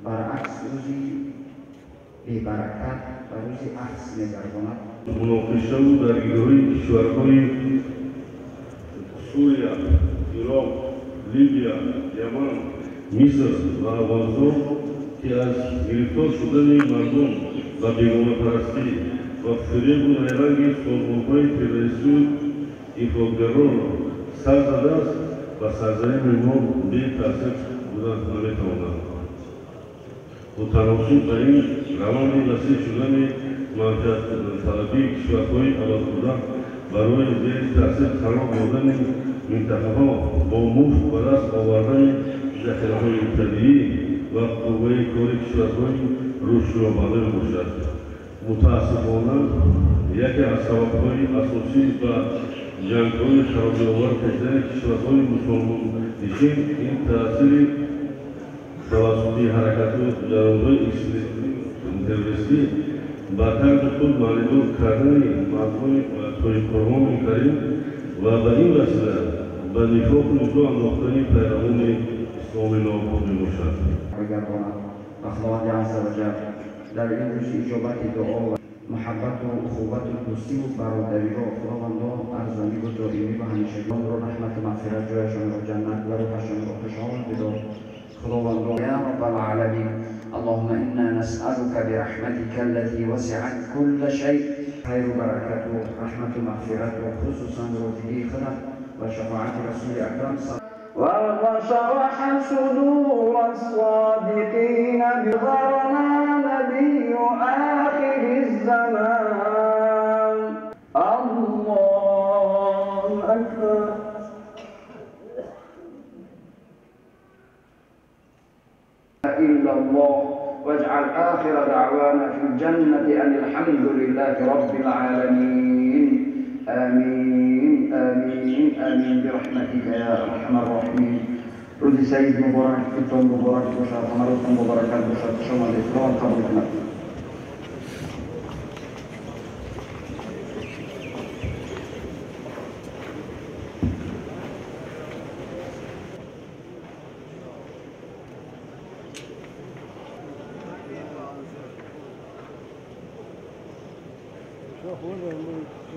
Баръакс, рӯзи бебаракат ва рӯзи акс мегардонад. Муноқишаву даргириҳои кишварҳои Сурия, Ироқ, Либия, Яман, Миср ва Афғонистон, ки аз гирифтор шудани мардум ба бегонапарастӣ ва фиребу найранги созмонҳои террористию ифротгарон сар задааст, ба сарзамини мо бетаъсир буда наметавонад. Мутаносиб ба ин раванди васеъ шудани манфиатталабии кишварҳои абарқудрат барои зери таъсир қарор додани минтақаҳо бо муфт ба даст овардани захираҳои табиӣ ва қувваи кори кишварҳои рушдёбанда мебошад. Мутаассифона, яке аз сабабҳои асосӣ ба ҷангҳои харобиовар кашидани кишварҳои мусулмоннишин ин таъсири тавассути ҳаракатҳои ҷараёнҳои террористӣ ба тарзи худ маънидор кардани мазмуни оятҳои Қуръони Карим ва ба ин васила ба нифоқу низоъ андохтани пайравони исломи нобуд мебошад. Бигардонад ва Худованди азза ва ҷал дар ин рӯзи иҷобати дуо ва муҳаббату ухуввату дӯстиву бародариро Худовандо арзониву доимӣ ва ҳамешагиро раҳмату мағфират, ҷояшонро ҷаннат ва рӯҳашонро хушҳол бидор. خداوند يا رب العالمين، اللهم إنا نسألك برحمتك التي وسعت كل شيء خير بركة رحمة مغفرة خصوصا روحه خلق وشفاعة رسول أكرم. وشرح صدور الصادقين بغرنا نبي آخر الزمان. الله أكبر. إلا الله، واجعل آخر دعوانا في الجنة أن الحمد لله رب العالمين. آمين آمين آمين برحمتك يا أرحم الراحمين. روزی سعید مبارک، اتون مبارک باشد، همراتون مبارکت باشد. شما خداوند قبول کند.